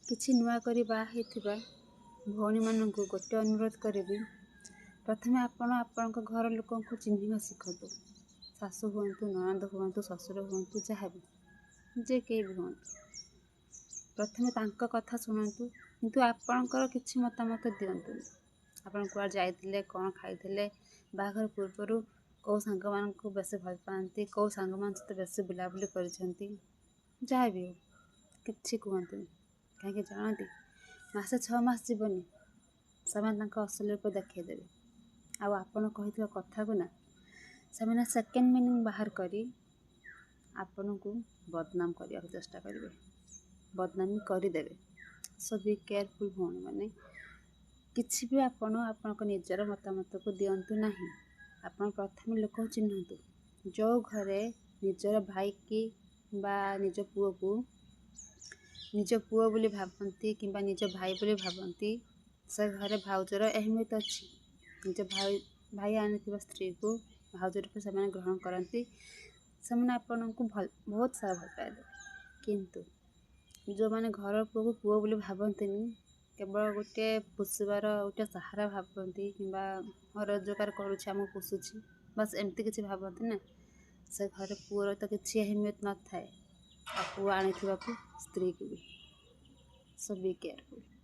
କିଛି ନୂଆ କରି ବାହା ହେଇଥିବା ଭଉଣୀମାନଙ୍କୁ ଗୋଟେ ଅନୁରୋଧ କରିବି, ପ୍ରଥମେ ଆପଣ ଆପଣଙ୍କ ଘର ଲୋକଙ୍କୁ ଚିହ୍ନିବା ଶିଖନ୍ତୁ। ଶାଶୁ ହୁଅନ୍ତୁ, ନଣନ୍ଦ ହୁଅନ୍ତୁ, ଶ୍ୱଶୁର ହୁଅନ୍ତୁ, ଯାହା ବି ଯେ କେହି ବି ହୁଅନ୍ତୁ, ପ୍ରଥମେ ତାଙ୍କ କଥା ଶୁଣନ୍ତୁ, କିନ୍ତୁ ଆପଣଙ୍କର କିଛି ମତାମତ ଦିଅନ୍ତୁନି। ଆପଣ କୁଆଡ଼େ ଯାଇଥିଲେ, କ'ଣ ଖାଇଥିଲେ, ବାହାଘର ପୂର୍ବରୁ କେଉଁ ସାଙ୍ଗମାନଙ୍କୁ ବେଶୀ ଭଲ ପାଆନ୍ତି, କେଉଁ ସାଙ୍ଗମାନଙ୍କ ସହିତ ବେଶୀ ବୁଲାବୁଲି କରିଛନ୍ତି, ଯାହା ବି ହଉ କିଛି କୁହନ୍ତୁନି। କାହିଁକି ଜାଣନ୍ତି, ମାସେ 6 ମାସ ଯିବନି, ସେମାନେ ତାଙ୍କ ଅସଲ ରୂପ ଦେଖାଇଦେବେ। ଆଉ ଆପଣ କହିଥିବା କଥାକୁ ନା ସେମାନେ ସେକେଣ୍ଡ ମିନିଂ ବାହାର କରି ଆପଣଙ୍କୁ ବଦନାମ କରିବାକୁ ଚେଷ୍ଟା କରିବେ, ବଦନାମୀ କରିଦେବେ। ସୋ ବି କେୟାରଫୁଲ୍ ଭଉଣୀମାନେ, କିଛି ବି ଆପଣ ଆପଣଙ୍କ ନିଜର ମତାମତକୁ ଦିଅନ୍ତୁ ନାହିଁ। ଆପଣ ପ୍ରଥମେ ଲୋକଙ୍କୁ ଚିହ୍ନନ୍ତୁ। ଯେଉଁ ଘରେ ନିଜର ଭାଇକି ବା ନିଜ ପୁଅକୁ ନିଜ ପୁଅ ବୋଲି ଭାବନ୍ତି କିମ୍ବା ନିଜ ଭାଇ ବୋଲି ଭାବନ୍ତି, ସେ ଘରେ ଭାଉଜର ଏହମିୟତ ଅଛି। ନିଜ ଭାଇ ଆଣିଥିବା ସ୍ତ୍ରୀକୁ ଭାଉଜ ରୂପେ ସେମାନେ ଗ୍ରହଣ କରନ୍ତି, ସେମାନେ ଆପଣଙ୍କୁ ବହୁତ ସାରା ଭଲ ପାଇବେ। କିନ୍ତୁ ଯେଉଁମାନେ ଘର ପୁଅକୁ ପୁଅ ବୋଲି ଭାବନ୍ତିନି, କେବଳ ଗୋଟେ ପୋଷିବାର ଗୋଟେ ସାହାରା ଭାବନ୍ତି କିମ୍ବା ରୋଜଗାର କରୁଛି ଆମକୁ ପୋଷୁଛି, ବାସ୍ ଏମିତି କିଛି ଭାବନ୍ତି ନା, ସେ ଘରେ ପୁଅର ତ କିଛି ଏହମିୟତ ନଥାଏ, ଆଉ ପୁଅ ଆଣିଥିବାକୁ ସ୍ତ୍ରୀକୁ ବି। ସୋ ବି କେୟାରଫୁଲ୍।